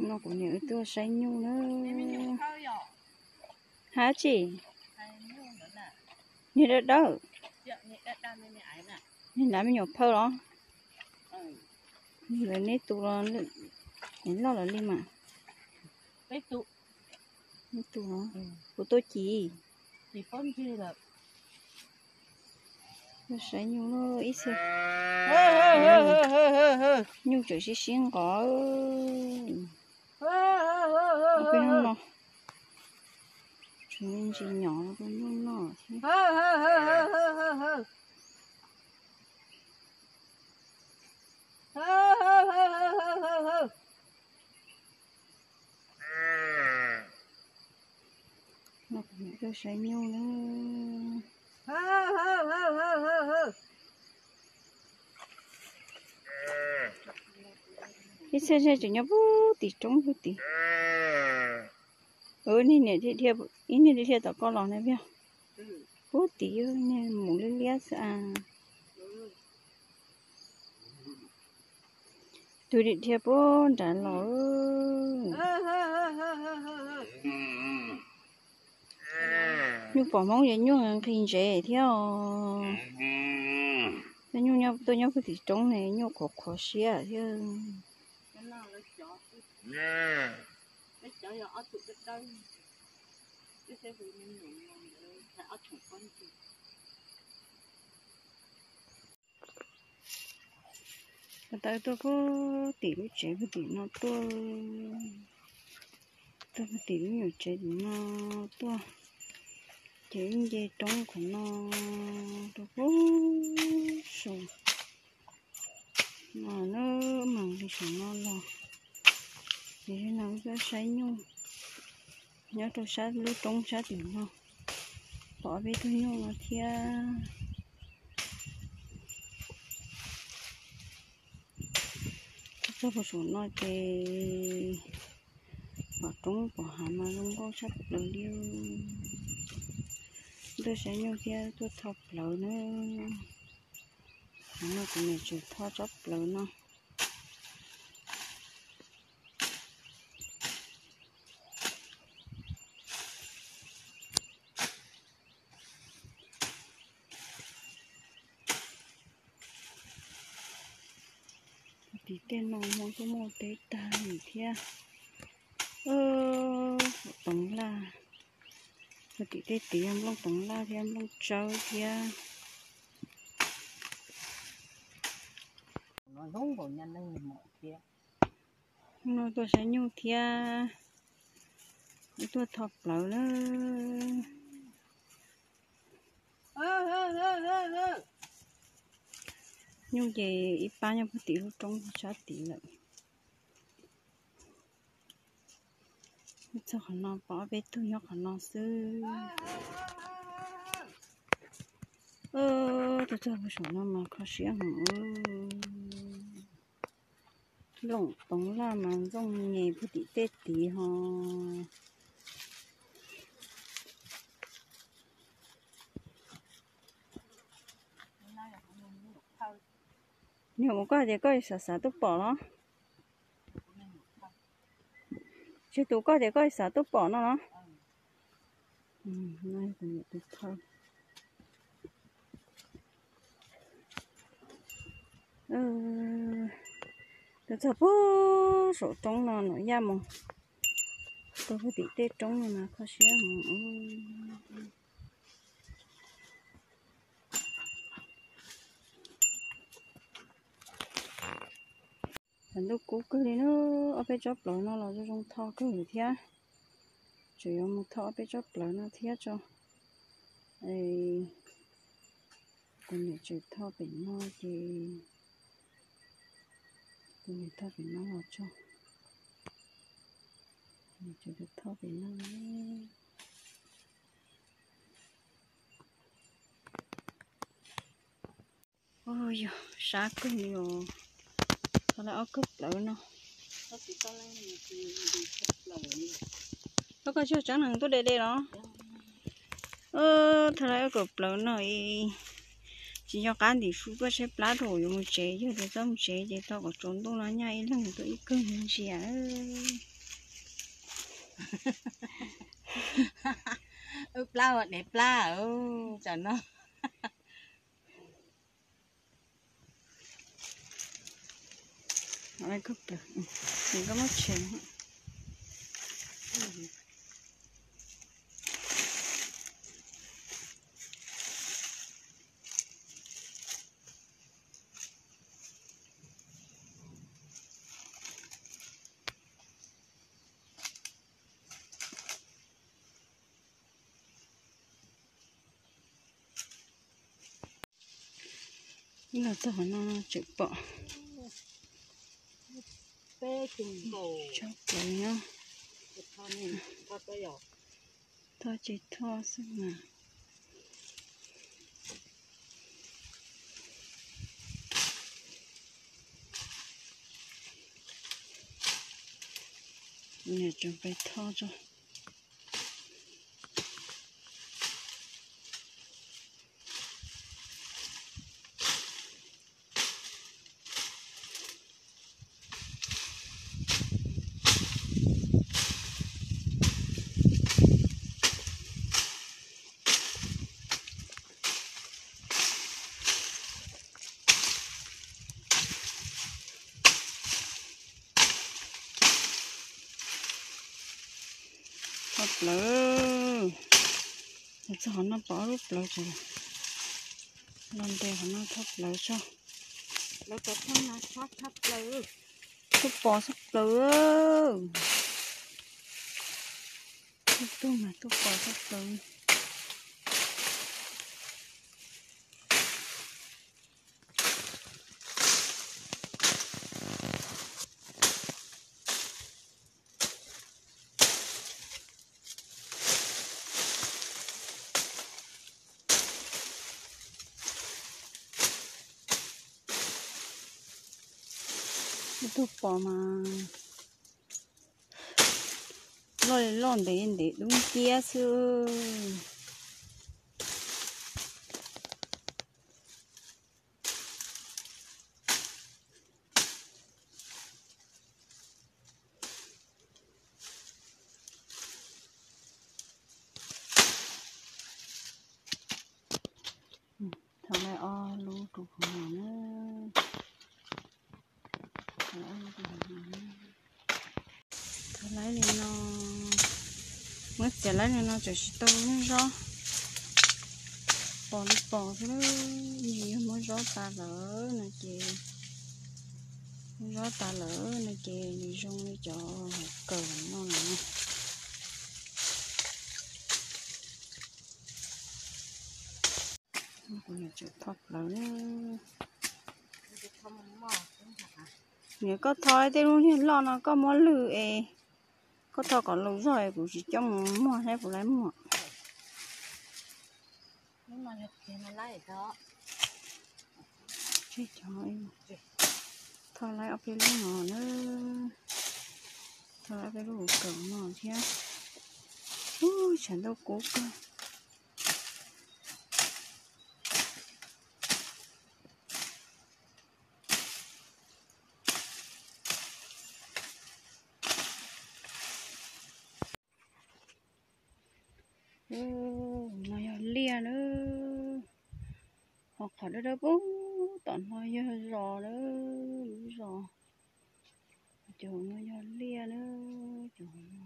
No kuv niam wb tuaj saib nyuj na. Hab tsi? Niag dawb dawb. Niag me nyuam phawj los? Lawv neb tus los, loj lawm li mas. Neb tus, kuv tuaj ci. Tuaj saib nyuj ib txhia. Nyuj tseem sib sib nqov. Peb hnub no tseem ntsis nyom rau nyuj noj thiab. No kuv niam tuaj saib nyuj na. Ib txhia tseem nyob puag tim roob puag tim. Ib niag dhia tom koj los na, puag tim, niag mus liab liab xwb a. Tus dhia puag nrad los. Nyuj pom Hmoob ces nyuj nqhis ntsev thiab os. Nyuj tuaj nyob puag tim roob ne, nyuj qhuav qhuav siab thiab. Ko taw tuaj puag tim lub tsev puag tim no tuaj, tuaj puag tim lub nyuam tsev tim no tuaj, ces wb nce roob qhov no rau puag saum no na, mas li saum no los. Ces no wb tuaj saib nyuj nyob rau sab lub roob sab tim no, pom ob peb tug nyuj no thiab. Txog puag saum no ces pom roob pom hav mas zoo nkauj tshaj plaws li. Tuaj saib nyuj thiab tuaj tho plawv na. Hav no kuv niam tseem tho tsob plawv no. Tim tej no Hmoob kuj muaj teb tag li thiab. Toov laj, tim tej tid yog nplooj toov laj thiab nplooj tsawb thiab. No tuaj saib nyuj thiab, tuaj tho plawv na. Nyuj ces ib pab nyob puag tim lub roob sab tid lawm. Txog qhov no pom ob peb tug nyob qhov no xwb. Tuaj txog puag saum no mas kho siab heev. Nplooj toov laj mas ntxooj nyem puag tim tej tid ho. Niag mus koj tias koj xav xav tuaj pom los? Tsis tus koj tias koj xav tuaj pom no los? Tus tho. Tuaj txog puag saum roob no Nom Yaj mus, tuaj puag tim tej roob no mas kho siab heev. Thaum ntuj kub kawg li na, ob peb tsob plawv no los zoo zoo tho kawg thiab. Tseem yuav mus tho ob peb tsob plawv no thiab tso. Kuv niam tseem tho pem no ces, kuv niam tho pem no los tso. Kuv niam tseem tho pem no. Ua yog sab kawg li os. Tho lawm ob kawg plawv no. Koj, koj tsis tseeb neeg tuaj de de los? Tho lawm ob kawg plawv no es Tsis nco qab ntim su tuaj saib plab rau yuav mus tsev, yog tias txhob mus tsev ces tau kom tsaus ntuj no nyaj ib leeg tuaj ib kawg ntsia. Wb plab ua dev plab tam no. Los txog qhov no tseem pom tsob plawv nyob. Thoj tsis thoj xwb mas. Niam tseem pais thoj tso. Thoj plawv. Los txog qhov no pom ob lub plawv tseem los nres qhov no thoj plawv tso. Tuaj pos txoj plawv. Tuaj mas tuaj pos txoj plawv. Ib tug pos mas loj li loj ntev ntev dub nciab xwb. Thov laib ob lub rau hauv no na. Thov laib li no, muab txiav laib li no tseem tsis tau lub zob. Pos li pos xwb, yog muab zob tas lawm no ces, muab zob tas lawm no ces nws zoo li cov hauv kawm no lawm. Kuv niam tseem thoj plawv. Niam, koj thoj tej lub niag loj no koj muab lwg es, koj thoj kom lus zog es kuv tsis coj mus muag thiab kuv laib muag. Thoj laib ob peb lub no na, thoj laib ob peb lub hauv kawm no thiab. Ub, tshav ntuj kub kawg. No yog liaj na, ho qhov dawb dawb pub tom no yog zos na, lub zos. Cov no yog liaj na, cov no.